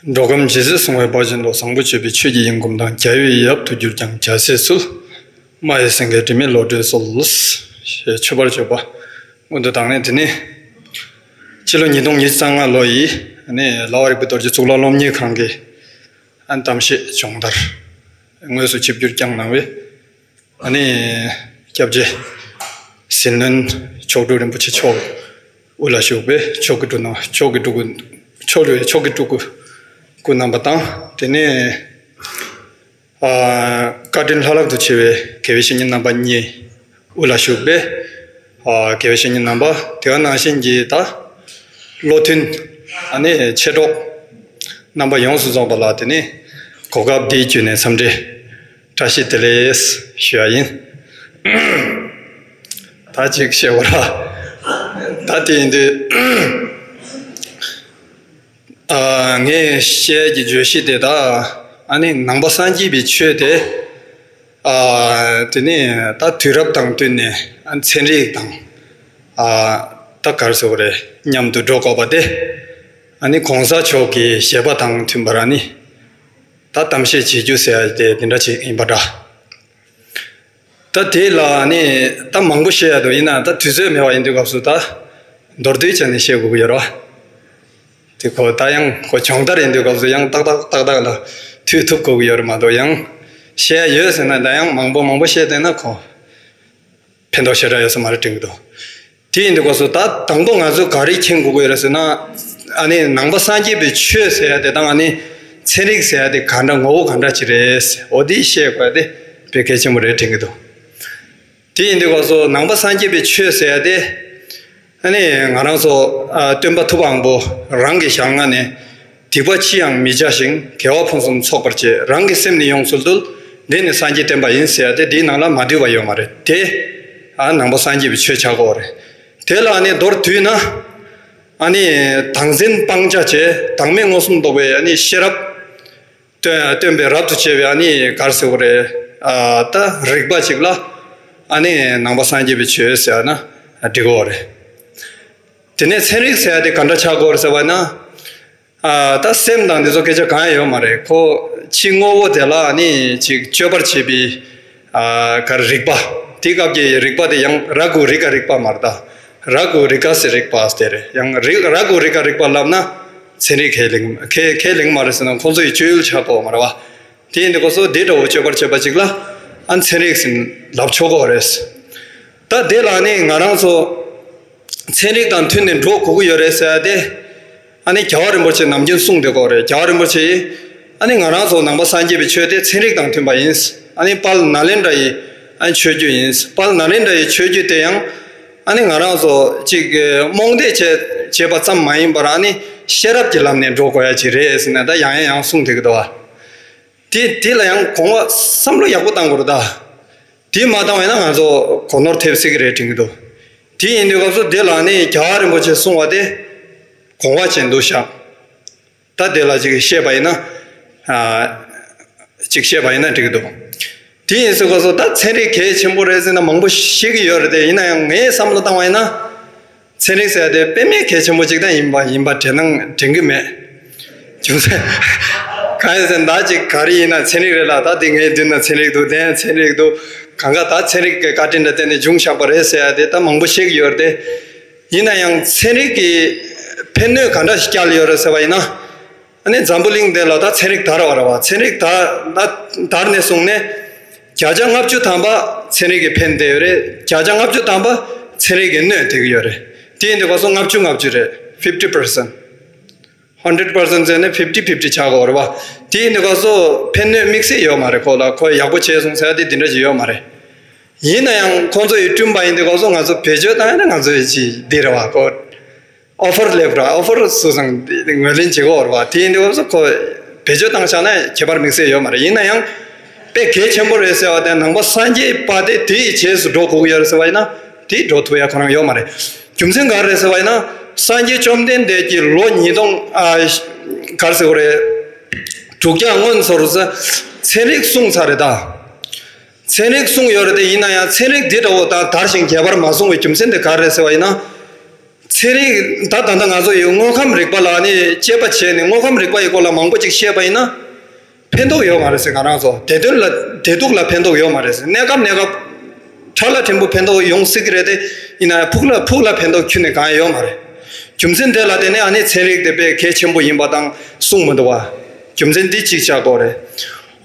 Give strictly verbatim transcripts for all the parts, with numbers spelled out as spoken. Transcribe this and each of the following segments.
འགྲོ་ཁམས་ཇི་སྲིད་བསྲུང་བའི་བར་བཞིན་དུ། བཟང་པོ་སྤྱོད་པའི་ཆོས་ཀྱི་དབྱིངས་བསྐུམ་དང་། རྒྱལ་བའི་ཡབ་ཏུ་གྱུར་ཀྱང་རྒྱལ་སྲས་སུ། སྨྲ་བའི་སེང་གེ་དྲི་མེད་བློ་གྲོས་གསོལ། ཞེས་མཆོད་པར་བརྗོད་པ། སྔོན་དུ་དང་ནི་དེ་ནི། སྤྱི་ལོ་ཉིས་སྟོང་ཉི་ཤུ་རྩ་ལྔ་ལོ་ཡི་ནི་ལྷ་དབང་རིག་པའི་རྡོ་རྗེ་གཙུག་ལག་སློབ་གཉེར་ཁང་གི་ཨ་གཏམ་བཤད་སྦྱོང་བརྡར་དངོས་སུ་ཆིབས་བསྒྱུར་བསྐྱངས་གནང་བའི་ཨ་ནི་སྐྱབས་རྗེ་ཟིལ་གནོན་མཆོག་སྤྲུལ་རིན་པོ་ཆེ་མཆོག་དབུ་ལ་བཞུགས་པའི་མཆོག་གི་སྤྲུལ་སྣང་མཆོག་གི་སྤྲུལ་སྐུ་མཆོག་ལུས་མཆོག་གི་སྤྲུལ་སྐུ་སྐུ་རྣམ་པ་དང་། དེ་ནས་ཨ་བཀའ་དྲིན་ལྷ་ལྷག་ཏུ་ཆེ་བའི་དགེ་བའི་བཤེས་གཉེན་རྣམ་པ་གཉིས་དབུ་ལ་བཞུགས་པའི་ཨ་དགེ་བའི་བཤེས་གཉེན་རྣམ་པ། དེ་ག་ནང་བཞིན་གྱི་ད་བློ་མཐུན་ཨ་ནི་མཆེད་གྲོགས་རྣམ་པ་ཡོངས་སུ་རྫོགས་པ་ལ་དེ་ནས་གོ་སྐབས་འདི་བརྒྱུད་ནས་འཚམས་འདྲི་བཀྲ་ཤིས་བདེ་ལེགས་ཞུ་ཡ་ཡིན། ད་ཅིག་བཤད་པ་ར། ད་དེ་ཡིན་དུས་ཨ་ངས་བཤད་ཀྱི་བརྗོད་གཞི་དེ་ད་ཨ་ནི་ནང་པ་སངས་རྒྱས་པའི་ཆོས་དེ། ཨ་དེ་ནས་ད་དུས་རབས་དང་བསྟུན་ནས་ཨ་ཚན་རིག་དང་ཨ་ད་ག་རེ་ཟེར་དགོས་རེད། མཉམ་དུ་འགྲོ་དགོས་པ་དེ་ཨ་ནི་གོང་ས་མཆོག་གི་བཞེད་པ་དང་མཐུན་པར་ཨ་ནི་ད་གཏམ་བཤད་བྱེད་རྒྱུ་ཟེར་ཡ་དེ་འདི་འདྲ་ཅིག་ཡིན་པ་འདྲ། ད་དེ་ལ་ནི་ད་མང་པོ་བཤད་ཡ་འདུག་ཡིན་ན་ད་དུས་ཚོད་མེད་པ་ཡིན་དུས་སྐབས་སུ་ད་མདོར་བསྡུས་བྱས་ནས་བཤད་དགོས་ཀྱི་ཡོད་རེད་བ། དེ་ཁོ་ད་ཡང་ཁོ་སྦྱོང་བརྡར་ཡིན་དུས་སྐབས་སུ་ཡང་ཏག་ཏག་ཏག་ཏག་ལ་མཐུད་ཐུབ་དགོས་ཀྱི་ཡོད་རེད་མ་གཏོགས། ཡང་བཤད་ཡ་ཡོད་ཟེར་ན་ད་ཡང་མང་པོ་མང་པོ་བཤད་བསྡད་ན་ཁོ་ཕན་ཐོགས་ཞེ་དྲག་ཡོད་ས་མ་རེད་དྲན་གྱི་འདུག་དེ་ཡིན་དུས་སྐབས་སུ་ད་དང་པོ་ང་ཚོས་ག་རེ་མཁྱེན་དགོས་ཀྱི་ཡོད་རེད་ཟེར་ན། ཨ་ནི་ནང་པ་སངས་རྒྱས་པའི་ཆོས་ཟེར་ཡ་དེ་དང་ཨ་ནི་ཚན་རིག་ཟེར་ཡ་དེ་ག་འདྲ་ངོ་བོ་ག་འདྲ་ཅིག་རེད། འོ་དེ་ཤེས་དགོས་ཡ་དེ་དཔེ་གལ་ཆེན་པོ་རེད་དྲན་གྱི་འདུག་དེ་ཡིན་དུས་སྐབས་སུ་ནང་པ་སངས་རྒྱས་པའི་ཆོས་ཟེར་ཡ་དེ་ཨ་ནི་ང་རང་ཚོ་ཨ་སྟོན་པ་ཐུབ་དབང་པོ་རང་གི་ཞལ་སྔ་ནས། སྡིག་པ་ཅི་ཡང་མི་བྱ་ཞིང་། དགེ་བ་ཕུན་སུམ་ཚོགས་པར་བྱེད། རང་གི་སེམས་ནི་ཡོངས་སུ་འདུལ། འདི་ནི་སངས་རྒྱས་བསྟན་པ་ཡིན་ཟེར་ཡ་དེ་འདིའི་ནང་ལ་མ་འདུས་པ་ཡོད་མ་རེད་དེ། ཨ་ནང་པ་སངས་རྒྱས་པའི་ཆོས་ཆགས་ཀྱི་ཡོད་རེད། དེ་ལ་ཨ་ནི་མདོར་བསྡུས་ན། ཨ་ནི་བདག་འཛིན་སྤང་བྱ་བྱེད། བདག་མེད་མངོན་སུམ་རྟོགས་པའི་ཨ་ནི་ཤེས་རབ་སྟོན་སྟོན་པའི་རབ་ཏུ་བྱེད་པའི་ཨ་ནི་ག་རེ་ཟེར་དགོས་རེད། ཨ་ད་རིག་པ་ཅིག་ལ་ཨ་ནི་ནང་པ་སངས་རྒྱས་པའི་ཆོས་ཟེར་ན་འགྲིག་གི་ཡོད་རེད། དེ་ནས་ཚན་རིག་ཟེར་ཡ་དེ་ག་འདྲ་ཆགས་ཀྱི་ཡོད་རེད་ཟེར་བ་ན། ཨ་ད་སེམས་དང་འདི་ཚོ་སྐད་ཆ་གང་ཡང་ཡོད་མ་རེད། ཁོ་ཕྱི་དངོས་པོ་དེ་ལ་ནི་ཅིག་དཔྱོད་པར་བྱེད་པའི་ཨ་ག་རེ་རིག་པ། དེ་སྐབས་ཀྱི་རིག་པ་དེ་ཡང་ར་གུ་རི་ཀ་རིག་པ་མ་རེད་ད། ར་གུ་རི་ཀ་སི་རིག་པ་དེ་རེད། ཡང་རི་ར་གུ་རི་ཀ་རིག་པ་ལབ་ན་ཚན་རིག་ཁས་ལེན་ཁས་ཁས་ལེན་མ་རེད་ཟེར་ན་ཁོང་ཚོ་ཡི་སྤྱོད་ཡུལ་ཆགས་ཀྱི་ཡོད་མ་རེད་བ། དེ་ཡིན་དུས་སྐབས་སུ་དེ་འདྲ་བོ་དཔྱོད་པར་བྱེད་པ་ཅིག་ལ་ཨ་ཚན་རིག་ཟེར་ལབ་ཆོག་གི་རེད། ད་དེ་ལ་ནི་ང་རང་ཚོ་ཚན་རིག་དང་མཐུན་ནས་འགྲོ་དགོས་ཀྱི་ཡོད་རེད་ཟེར་ཡ་དེ། ཨ་ནི་རྒྱལ་བ་རིན་པོ་ཆེ་ནམ་རྒྱུན་གསུངས་བསྡད་ཀྱི་ཡོད་རེད། རྒྱལ་བ་རིན་པོ་ཆེ་ཡིས་ཨ་ནི་ང་རང་ཚོ་ནང་པ་སངས་རྒྱས་པའི་ཆོས་དེ་ཚན་རིག་དང་མཐུན་པ་ཡིན། ཨ་ནི་དཔལ་ནཱ་ལེནྡྲ་ཡི་ཨ་ནི་ཆོས་བརྒྱུད་ཡིན། དཔལ་ནཱ་ལེནྡྲ་ཡི་ཆོས་བརྒྱུད་དེ་ཡང་ཨ་ནི་ང་རང་ཚོ་ཅིག་རྨོངས་དད་བྱས་བྱས་པ་ཙམ་མ་ཡིན་པར་ཨ་ནི་ཤེས་རབ་ཀྱི་ལམ་ནས་འགྲོ་དགོས་ཡ་ཅིག་རེད་ཟེར་ནས་ད་ཡང་ཡང་ཡང་གསུངས་བསྡད་ཀྱི་འདུག་བ། དེ་དེ་ལ་ཡང་དགོངས་པ་བསམ་བློ་ཡག་པོ་བཏང་དགོས་རེད་ད། དེ་མ་བཏང་བས་ན་ང་ཚོ་གོ་ནོར་ཐེབས་སྲིད་ཀྱི་རེད་དྲན་གྱི་འདུག་དེ་ཡིན་དུས་སྐབས་སུ་དེ་ལ་ནི་རྒྱལ་བ་རིན་པོ་ཆེས་གསུངས་པ་དེ་དགོངས་པ་བཞེས་འདུག་ཤག་ད་དེ་ལ་ཅིག་བཤད་པ་ཡིན་ན། ཨ་ཅིག་བཤད་པ་ཡིན་ན་འགྲིག་གི་འདུག་དེ་ཡིན་ཟེར་སྐབས་སུ་ད་ཚན་རིག་གལ་ཆེན་པོ་རེད་ཟེར་ན་མང་པོ་ཤེས་ཀྱི་ཡོད་རེད་དེ། ཡིན་ན་ཡང་ངས་བསམ་བློ་བཏང་བ་ཡིན་ན། ཚན་རིག་ཟེར་ཡ་དེ་དཔེ་མེད་གལ་ཆེན་པོ་ཅིག་ད་ཡིན་པ་ཡིན་པ་དྲན་སྣང་དྲན་གྱི་མེད། རྒྱུ་མཚན་གང་ཡིན་ཟེར་ན་ད་ཅིག་ག་རེ་ཡིན་ན་ཚན་རིག་རེད་ལ། ད་དེ་ངའི་མདུན་ན་ཚན་རིག་འདུག་དེ་ཡང་ཚན་རིག་འདུག་གང་ག་ད་ཚན་རིག་གི་བཀའ་དྲིན་ལ་བརྟེན་ནས་བྱུང་བཞག་པ་རེད་ཟེར་ཡ་དེ་ད་མང་པོ་ཤེས་ཀྱི་ཡོད་རེད་དེ། ཡིན་ན་ཡང་ཚན་རིག་གིས་ཕན་གནོད་ག་འདྲ་ཞིག་བསྐྱལ་ཡོད་རེད་ཟེར་བ་ཡིན་ན། ཨ་ནི་འཛམ་བུ་གླིང་འདི་ལ་ད་ཚན་རིག་དར་བ་རེད་བ། ཚན་རིག་དར་ད་དར་ནས་བཟུང་ནས་བརྒྱ་ཆ་ལྔ་བཅུ་ཐམ་པ་ཚན་རིག་གིས་ཕན་བསྡད་ཡོད་རེད། བརྒྱ་ཆ་ལྔ་བཅུ་ཐམ་པ་ཚན་རིག་གིས་གནོད་བསྡད་ཀྱི་ཡོད་རེད། དེ་ཡིན་དུས་སྐབས་སུ་ལྔ་བཅུ་ལྔ་བཅུ་རེད། fifty percent, hundred percent ཟེར་ནས་fifty fifty ཆགས་ཀྱི་ཡོད་རེད་བ། དེ་ཡིན་དུས་སྐབས་སུ་ཕན་གནོད་དམིགས་བསལ་ཡོད་མ་རེད། ཁོ་ལ་ཁོས་ཡག་པོ་བྱས་སོང་ཟེར་ཡ་དེ་དེ་འདྲ་ཞིག་ཡོད་མ་རེད། ཡིན་ན་ཡང་ཁོང་ཚོ་ཡིས་བསྐྲུན་པ་ཡིན་དུས་སྐབས་སུ་ང་ཚོ་བེད་སྤྱོད་བཏང་ཡ་ན་ང་ཚོ་ཡི་ཅི་འདི་རེད་བ། ཁོ་ཨོ་ཕར་སླེབས་ར་ཨོ་ཕར་སུ་སང་ངོས་ལེན་བྱེད་དགོས་རེད་བ། དེ་ཡིན་དུས་སྐབས་སུ་ཁོ་བེད་སྤྱོད་བཏང་བཞག་ན་ཁྱད་པར་དམིགས་བསལ་ཡོད་མ་རེད། ཡིན་ན་ཡང་དཔེ་གལ་ཆེན་པོ་རེད་ཟེར་བ་དེ་ནང་པ་སངས་རྒྱས་པ་དེ་དེ་ཡི་རྗེས་སུ་འགྲོ་དགོས་ཀྱི་ཡོད་རེད་ཟེར་བ་ཡིན་ན་དེ་འགྲོ་ཐུབ་ཡ་ཁོ་རང་ཡོད་མ་རེད། རྒྱུ་མཚན་ག་རེ་ཟེར་བ་ཡིན་ན་སངས་རྒྱས་བཅོམ་ལྡན་འདས་ཀྱིས་ལོ་ཉིས་སྟོང་ཨ་ག་རེ་ཟེར་དགོས་རེད། དྲུག་བརྒྱ་སྔོན་ཚོར་ཚན་རིག་གསུངས་ཚར་རེད་ད། ཚན་རིག་གསུངས་ཡོད་རེད་དེ། ཡིན་ན་ཡང་ཚན་རིག་འདི་འདྲ་བོ་དང་དར་ཞིང་རྒྱས་པར་མ་སོང་བའི་རྒྱུ་མཚན་དེ་ག་རེ་རེད་ཟེར་བ་ཡིན་ན། ཚན་རིག་ད་ད་ལྟ་ང་ཚོ་ཡི་དངོས་ཁམས་རིག་པ་ལ་ནི་དཔྱད་པ་བྱས་ནས་དངོས་ཁམས་རིག་པ་ཡི་སྐོར་ལ་མང་པོ་ཅིག་བཤད་པ་ཡིན་ན། ཕན་ཐོགས་ཡོད་མ་རེད་ཟེར། ང་རང་ཚོ་བདེ་དོན་ལ་བདེ་སྡུག་ལ་ཕན་ཐོགས་ཡོད་མ་རེད་ཟེར། གནས་སྐབས་གནས་སྐབས་ཁྲ་ལ་ཕྲན་བུ་ཕན་ཐོགས་ཡོང་སྲིད་ཀྱི་རེད་དེ། ཡིན་ན་ཕུགས་ལ་ཕུགས་ལ་ཕན་ཐོགས་ཁྱོན་ནས་གང་ཡང་ཡོད་མ་རེད། རྒྱུ་མཚན་དེ་ལ་བརྟེན་ནས་ཨ་ནི་ཚན་རིག་དེ་དཔེ་གལ་ཆེན་པོ་ཡིན་པ་དང་གསུངས་མི་འདུག་བ། རྒྱུ་མཚན་འདི་གཅིག་ཆགས་དགོས་རེད།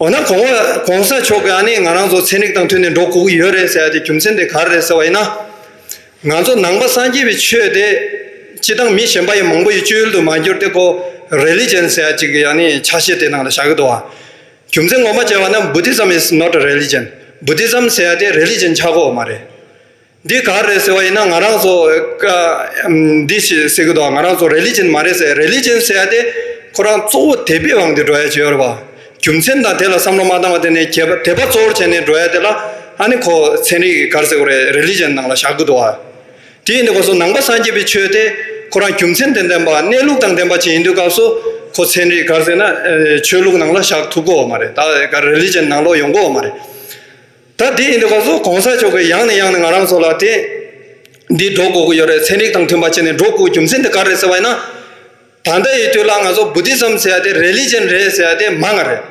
འོ་ན་གོང་གོང་ས་མཆོག་གིས་ཨ་ནི་ང་རང་ཚོ་ཚན་རིག་དང་མཐུན་ནས་འགྲོ་དགོས་ཀྱི་ཡོད་རེད་ཟེར་ཡ་དེ་རྒྱུ་མཚན་དེ་ག་རེ་རེད་ཟེར་བ་ཡིན་ན། ང་ཚོ་ནང་པ་སངས་རྒྱས་པའི་ཆོས་དེ་སྤྱི་བཏང་མི་གཞན་པ་ཡི་མང་པོ་ཡི་སྤྱོད་ཡུལ་དུ་མ་གྱུར་ཏེ་ཁོ་རི་ལི་ཇན་ཟེར་ཡ་ཅིག་གི་ཡང་ནི་ཆ་ཤས་དེ་ནང་ལ་བཞག་གི་འདུག་བ། རྒྱུ་མཚན་ངོ་མ་བྱས་པ་ན་Buddhism is not a religion. Buddhism ཟེར་ཡ་དེ་རི་ལི་ཇན་ཆགས་ཀྱི་ཡོད་མ་རེད། འདི་ག་རེད་ཟེར་བ་ཡིན་ན་ང་རང་ཚོ་ཀ་འདི་ཞིག་ཟེར་གི་འདུག་ང་རང་ཚོ་རི་ལི་ཇན་མ་རེད་ཟེར། རི་ལི་ཇན་ཟེར་ཡ་དེ་ཁོ་རང་གཙོ་བོ་དད་པའི་དབང་དུ་འགྲོ་ཡ་ཅིག་ཡོད་རེད་བ། རྒྱུ་མཚན་དང་དེ་ལ་བསམ་བློ་མ་བཏང་བ་དེ་ནས་དད་པ་དད་པ་གཙོ་བོར་བྱས་ནས་འགྲོ་ཡ་དེ་ལ་ཨ་ནི་ཁོ་ཚན་རིག་གི་ག་རེ་ཟེར་དགོས་རེད། རི་ལི་ཇན་ནང་ལ་བཞག་གི་འདུག་བ། དེ་ཡིན་དུས་ཁོ་ཚོ་ནང་པ་སངས་རྒྱས་པའི་ཆོས་དེ་ཁོ་རང་རྒྱུ་མཚན་དང་ལྡན་པ་གནས་ལུགས་དང་ལྡན་པ་ཅིག་ཡིན་དུས་སྐབས་སུ་ཁོ་ཚན་རིག་ག་རེ་ཟེར་ན་ཆོས་ལུགས་ནང་ལ་བཞག་ཐུབ་ཀྱི་ཡོད་མ་རེད། ད་ག་རི་ལི་ཇན་ནང་ལོགས་ཡོང་གི་ཡོད་མ་རེད། ད་དེ་ཡིན་དུས་སྐབས་སུ་གོང་ས་མཆོག་གིས་ཡང་ནས་ཡང་ནས་ང་རང་ཚོ་ལ་དེ་འདི་འགྲོ་དགོས་ཀྱི་ཡོད་རེད། ཚན་རིག་དང་མཐུན་པ་བྱས་ནས་འགྲོ་དགོས་རྒྱུ་མཚན་དེ་ག་རེ་རེད་ཟེར་བ་ཡིན་ན། ད་ལྟ་ཡི་དུས་ལ་ང་ཚོ་Buddhism ཟེར་ཡ་དེ་རི་ལི་ཇན་རེད་ཟེར་ཡ་དེ་མང་ང་རེད།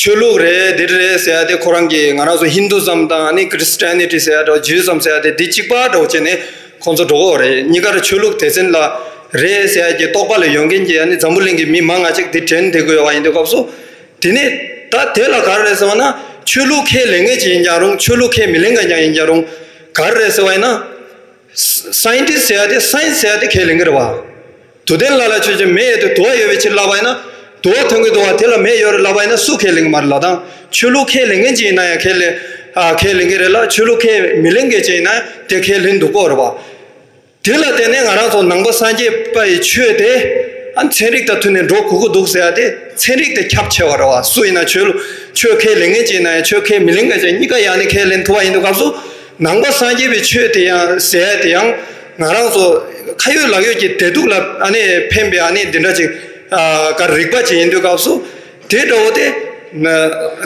ཆོས་ལུགས་རེད་འདི་རེད་ཟེར་ཡ་དེ་ཁོ་རང་གིས་ང་རང་ཚོ་ཧིན་དུ་ཛམ་དང་ཨ་ནི་ཁྲི་སི་ཊི་ཡ་ནི་ཊི་ཟེར་ཡ་འདྲ་བོ་ཇུ་ཡི་ཛམ་ཟེར་ཡ་དེ་འདི་གཅིག་པ་འདྲ་བོ་བྱས་ནས་ཁོང་ཚོ་འགྲོ་གི་ཡོད་རེད། གཉིས་ཀར་ཆོས་ལུགས་སྡེ་ཚན་ལ་རེད་ཟེར་ཡ་གི་རྟོག་པ་ལ་ཡོད་མཁན་གྱི་ཨ་ནི་འཛམ་བུ་གླིང་གི་མི་མང་ང་ཅིག་འདི་དྲན་བསྡད་ཀྱི་ཡོད་པ་ཡིན་དུས་སྐབས་སུ། དེ་ནས་ད་དེ་ལ་ག་རེ་རེད་ཟེར་བ་ན་ཆོས་ལུགས་ཁས་ལེན་མཁན་ཅིག་ཡིན་ཀྱང་རུང་ཆོས་ལུགས་ཁས་མི་ལེན་མཁན་ཀྱང་ཡིན་ཀྱང་རུང་ག་རེ་རེད་ཟེར་བ་ཡིན་ན། སའེན་ཊི་སི་ཊི་ཟེར་ཡ་དེ་སའེན་སི་ཟེར་ཡ་དེ་ཁས་ལེན་གྱི་རེད་བ། དུ་ལྡན་ལ་ལ་ཆོས་ཅན། མེ་ཡོད་དེ་དུ་བ་ཡོད་པའི་ཕྱིར་ལབ་པ་ཡིན་ན། དུ་བ་ཐོན་གྱི་འདུག་བ། དེ་ལ་མེ་ཡོད་རེད་ལབ་པ་ཡིན་ན་སུ་ཁས་ལེན་གྱི་མ་རེད་ལབ་དང་། ཆོས་ལུགས་ཁས་ལེན་མཁན་ཅིག་ཡིན་ན་ཡང་ཁས་ལེན་ཨ་ཁས་ལེན་གྱི་རེད་ལ། ཆོས་ལུགས་ཁས་མི་ལེན་མཁན་ཅིག་ཡིན་ན་དེ་ཁས་ལེན་འདུག་གོ་རེད་བ། དེ་ལ་བརྟེན་ནས་ང་རང་ཚོ་ནང་པ་སངས་རྒྱས་པ་ཡི་ཆོས་དེ་ཨ་ཚན་རིག་དང་མཐུན་ནས་འགྲོ་དགོས་ཀྱི་འདུག་ཟེར་ཡ་དེ་ཚན་རིག་དེ་ཁྱབ་ཆེ་བ་རེད་བ། སུ་ཡིན་ན་ཆོས་ལུགས་ཆོས་ཁས་ལེན་མཁན་ཅིག་ཡིན་ན་ཡང་ཆོས་ཁས་མི་ལེན་མཁན་ཅིག་གཉིས་ཀ་ཡང་ནས་ཁས་ལེན་ཐུབ་པ་ཡིན་དུས་སྐབས་སུ། ནང་པ་སངས་རྒྱས་པའི་ཆོས་དེ་ཡང་ཟེར་ཡ་དེ་ཡང་ང་རང་ཚོ་ཁ་ཡོད་ལག་ཡོད་ཀྱི་བདེ་སྡུག་ལ་ཨ་ནི་ཕན་པའི་ཨ་ནི་འདི་འདྲ་ཅིག་ཨ་ག་རིག་པ་ཅིག་ཡིན་དུས་སྐབས་སུ། དེ་འདྲ་བོ་དེ་ན་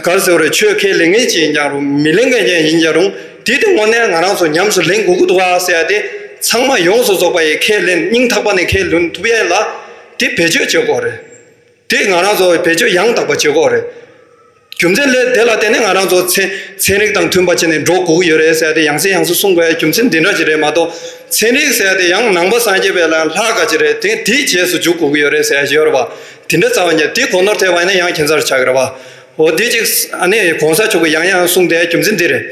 ག་རེ་ཟེར་བ་རེད། ཆོས་ཁས་ལེན་མཁན་ཅིག་ཡིན་ཀྱང་རུང་མི་ལེན་མཁན་ཅིག་ཡིན་ཀྱང་རུང་དེ་དེ་དངོས་གནས་ང་རང་ཚོ་ཉམས་སུ་ལེན་དགོས་ཀྱི་འདུག་ག་ཟེར་ཡ་དེ་ཚང་མ་ཡོངས་སུ་རྫོགས་པ་ཡི་ཁས་ལེན་སྙིང་ཐག་པ་ནས་ཁས་ལེན་ཐུབ་ཡ་ལ་དེ་བེད་སྤྱོད་བྱེད་དགོས་རེད། དེ་ང་རང་ཚོ་བེད་སྤྱོད་ཡང་དག་པ་བྱེད་དགོས་རེད། རྒྱུ་མཚན་ལས་དེ་ལ་བརྟེན་ནས་ང་རང་ཚོ་ཚན་ཚན་རིག་དང་མཐུན་པ་བྱས་ནས་འགྲོ་དགོས་ཀྱི་ཡོད་རེད་ཟེར་ཏེ་ཡང་སེ་ཡང་སེ་གསུང་དགོས་ཡ་རྒྱུ་མཚན་འདི་འདྲ་ཅིག་རེད་མ་གཏོགས། ཚན་རིག་ཟེར་ཏེ་ཡང་ནང་པ་སངས་རྒྱས་པའི་ལ་ལྷག་ག་ཅིག་རེད། དེ་དེའི་རྗེས་སུ་འཇུག་དགོས་ཀྱི་ཡོད་རེད་ཟེར་ཡ་ཅིག་ཡོད་རེད་བ། དེ་འདྲ་རྩ་བ་ཉིད་དེ་གོ་ནོར་ཐེབས་པ་ཡིན་ན་ཡང་ཁྱད་མཚར་ཆགས་ཀྱི་རེད་བ། འོ་དེ་ཅིག་ཨ་ནི་གོང་ས་མཆོག་གིས་ཡང་ཡང་གསུངས་དེ་རྒྱུ་མཚན་འདི་རེད།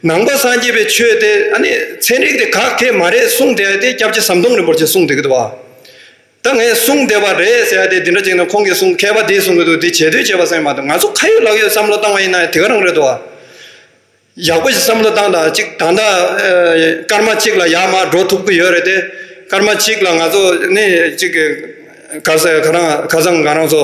ནང་པ་སངས་རྒྱས་པའི་ཆོས་དེ་ཨ་ནི་ཚན་རིག་དེ་ག་གེ་མ་རེད་གསུངས་དེ་དེ་སྐྱབས་རྗེ་ཟམ་གདོང་རིན་པོ་ཆེ་གསུངས་བསྡད་ཀྱི་འདུག་བ། ད་ངས་གསུངས་བསྡད་པ་རེད་ཟེར་ཡ་དེ་འདི་འདྲ་ཅིག་ན་ཁོང་གིས་གསུངས་མཁས་པ་དེས་གསུང་གི་འདུག་དེ་བྱེད་དུས་བྱེད་པ་ཟེར་མ་གཏོགས་ང་ཚོ་ཁ་ཡོད་ལག་ཡོད་བསམ་བློ་བཏང་བ་ཡིན་ན་དེ་ག་རང་རེད་དོ། ཡག་པོ་ཞིག་བསམ་བློ་བཏང་དང་གཅིག་ད་ལྟ་ཨ་སྐར་མ་གཅིག་ལ་ཡར་མར་འགྲོ་ཐུབ་ཀྱི་ཡོད་རེད་དེ། སྐར་མ་གཅིག་ལ་ང་ཚོ་ནི་གཅིག་གི་ག་ས་ག་རང་ཁ་སང་ང་རང་ཚོ་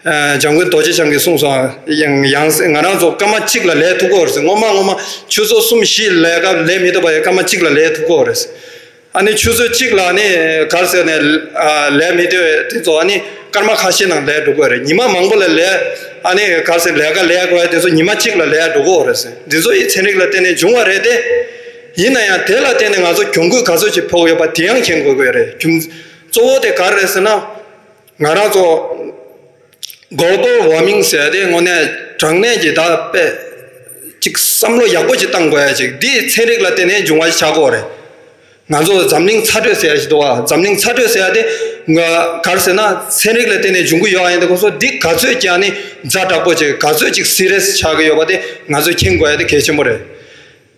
ཨ་འཇམ་མགོན་རྡོ་རྗེ་འཆང་གིས་གསུངས་སོང་། ཡང་ཡང་ང་རང་ཚོ་སྐར་མ་གཅིག་ལ་ལས་ཐུབ་ཀྱི་ཡོད་རེད་ཟེར། སྔོན་མ་སྔོན་མ་ཆུ་ཚོད་གསུམ་བཞི་ལས་ཀ་ལས་མི་ཐུབ་པ་ཡང་སྐར་མ་གཅིག་ལ་ལས་ཐུབ་ཀྱི་ཡོད་རེད་ཟེར། ཨ་ནི་ཆུ་ཚོད་གཅིག་ལ་ཨ་ནི་ག་རེ་ཟེར་ནས་ཨ་ལས་མི་འདོད་དེ་ཚོ་ཨ་ནི་སྐར་མ་ཁ་ཤས་ནང་ལས་འགྲོ་གི་རེད། ཉི་མ་མང་པོ་ལ་ལས་ཨ་ནི་ག་རེ་ཟེར་ལས་ཀ་ལས་དགོས་དེ་ཚོ་ཉི་མ་གཅིག་ལ་ལས་འགྲོ་གི་རེད་ཟེར། འདི་ཚོ་ཡི་ཚན་རིག་ལ་བརྟེན་ནས་བྱུང་བ་རེད་དེ། ཡིན་ན་ཡང་དེ་ལ་བརྟེན་ནས་ང་ཚོ་གྱོང་གུད་ག་ཚོད་ཅིག་ཕོག་ཡོད་པ་དེ་ཡང་མཁྱེན་དགོས་ཀྱི་རེད། རྒྱུ་གཙོ་བོ་དེ་ག་རེ་རེད་ཟེར་ན། ང་རང་ཚོ་གོ་ལ་བལ་ཝར་མིང་ཟེར་དེ་དངོས་གནས་དྲང་གནས་ཀྱི་ད་དཔེ་ཅིག་བསམ་བློ་ཡག་པོ་ཅིག་བཏང་དགོས་ཡ་ཅིག་འདི་ཚན་རིག་ལ་བརྟེན་ནས་འབྱུང་བ་ཞིག་ཆགས་ཀྱི་ཡོད་རེད། ང་ཚོ་འཛམ་གླིང་ཚ་དྲོད་ཟེར་ཡ་ཞིག་འདུག་བ། འཛམ་གླིང་ཚ་དྲོད་ཟེར་ཡ་དེ་ང་ག་རེ་ཟེར་ན་ཚན་རིག་ལ་བརྟེན་ནས་འབྱུང་གི་ཡོད་ཡ་ཡིན་དུས་ཁོ་ཚོ་འདི་ག་ཚོད་ཀྱང་ནི་ཛ་དྲག་པོ་ཅིག་ག་ཚོད་ཅིག་སི་རི་ཡས་ཆགས་ཀྱི་ཡོད་པ་དེ་ང་ཚོས་མཁྱེན་དགོས་ཡ་དེ་གལ་ཆེན་པོ་རེད།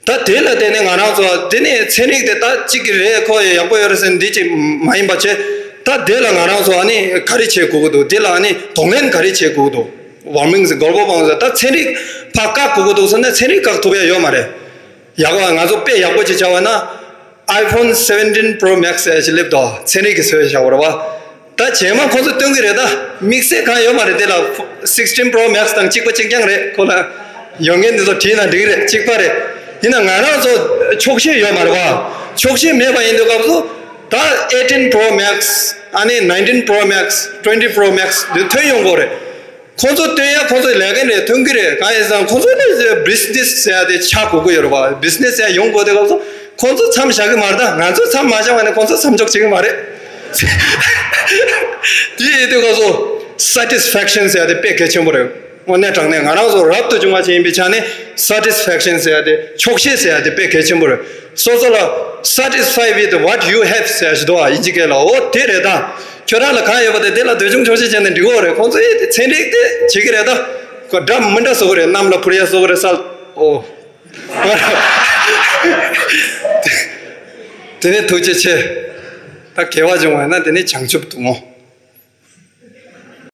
ད་དེ་ལ་བརྟེན་ནས་ང་རང་ཚོ་དེ་ནས་ཚན་རིག་དེ་ད་གཅིག་གི་རེད། ཁོ་ཡག་པོ་ཡོད་རེད་ཟེར་འདི་ཅིག་མ་ཡིན་པ་བྱས། ད་དེ་ལ་ང་རང་ཚོ་ཨ་ནི་ག་རེ་བྱེད་དགོས་ཀྱི་འདུག་དེ་ལ་ཨ་ནི་གདོང་ལེན་ག་རེ་བྱེད་དགོས་ཀྱི་འདུག་ཝར་མིང་ཟེར་གོ་ལ་བལ་ཝར་མིང་ཟེར། ད་ཚན་རིག་ཕར་བཀག་དགོས་ཀྱི་འདུག་ཟེར་ན་ཚན་རིག་བཀག་ཐུབ་ཡ་ཡོད་མ་རེད། ཡག་པ་ང་ཚོ་དཔེ་ཡག་པོ་ཅིག་བྱ་བ་ན། iPhone seventeen Pro Max ཟེར་ཞིག་སླེབས་འདུག་ཚན་རིག་གི་ཟེར་བྱ་བ་རེད་བ། ད་རྗེས་མ་ཁོ་ཚོས་སྟོན་གྱི་རེད། ད་དམིགས་བསལ་གང་ཡོད་མ་རེད། དེ་ལ་sixteen Pro Max དང་གཅིག་པ་གཅིག་རྐྱང་རེད། ཁོ་ལ་ཡོང་མཁན་འདི་ཚོ་བྲིས་ན་འགྲིག་གི་རེད། གཅིག་པ་རེད། ཡིན་ན་ང་རང་ཚོ་ཆོག་ཤེས་ཡོད་མ་རེད་བ། ཆོག་ཤེས་མེད་པ་ཡིན་དུས་སྐབས་སུ་ད་eighteen Pro Max ཨ་ནི་nineteen Pro Max, twenty Pro Max འདི་ཐོན་ཡོང་གི་རེད། ཁོང་ཚོ་སྟོན་ཡ་ཁོང་ཚོ་ལས་ཀ་རེད། ཐོན་གྱི་རེད། གང་ཡིན་ཟེར་ན་ཁོང་ཚོ་ནི་བི་ཛི་ནེ་སི་ཟེར་ཡ་དེ་ཆགས་དགོས་ཀྱི་ཡོད་རེད་བ། བི་ཛི་ནེ་སི་ཟེར་ཡ་ཡོང་དགོས་དུས་སྐབས་སུ་ ཁོང་ཚོ་མཚམས་བཞག་གི་མ་རེད། ད་ང་ཚོ་མཚམས་མ་བཞག་པ་ནི་ཁོང་ཚོ་མཚམས་འཇོག་བྱེད་ཀྱི་མ་རེད། དེ་ཡིན་དུས་ཁོང་ཚོ་satisfaction་ཟེར་ཡ་དེ་དཔེ་གལ་ཆེན་པོ་རེད། དངོས་གནས་དྲང་གནས་ང་རང་ཚོ་རབ་ཏུ་བྱུང་བ་ཅིག་ཡིན་པའི་ཆ་ནས་satisfaction་ཟེར་ཡ་དེ། ཆོག་ཤེས་ཟེར་ཡ་དེ་དཔེ་གལ་ཆེན་པོ་རེད། སོ་སོ་ལ་satisfy with what you have་ཟེར་ཡ་ཞིག་འདུག་ཨ། དབྱིན་ཇི་སྐད་ལ། འོ་དེ་རེད་ད། ཁྱོད་རང་ལ་གང་ཡོད་པ་དེ་དེ་ལ་འདོད་ཆུང་ཆོག་ཤེས་བྱས་ནས་འགྲིག་གི་རེད། ཁོང་ཚོ་ཨེ་དེ་ཚན་རིག་དེ་བྱེད་ཀྱི་རེད་ད། ཁོ་འདྲ་མི་འདྲ་བཟོ་གི་རེད། གནམ་ལ་འཕུར་ཡ་བཟོ་གི་རེད། ས་ལ། འོ། དེ་ནས་ཐུགས་རྗེ་ཆེ། ད་དགེ་བ་བྱུང་བ་ཡིན་ན་དེ་ནི་བྱང་ཆུབ་ཏུ་བསྔོ།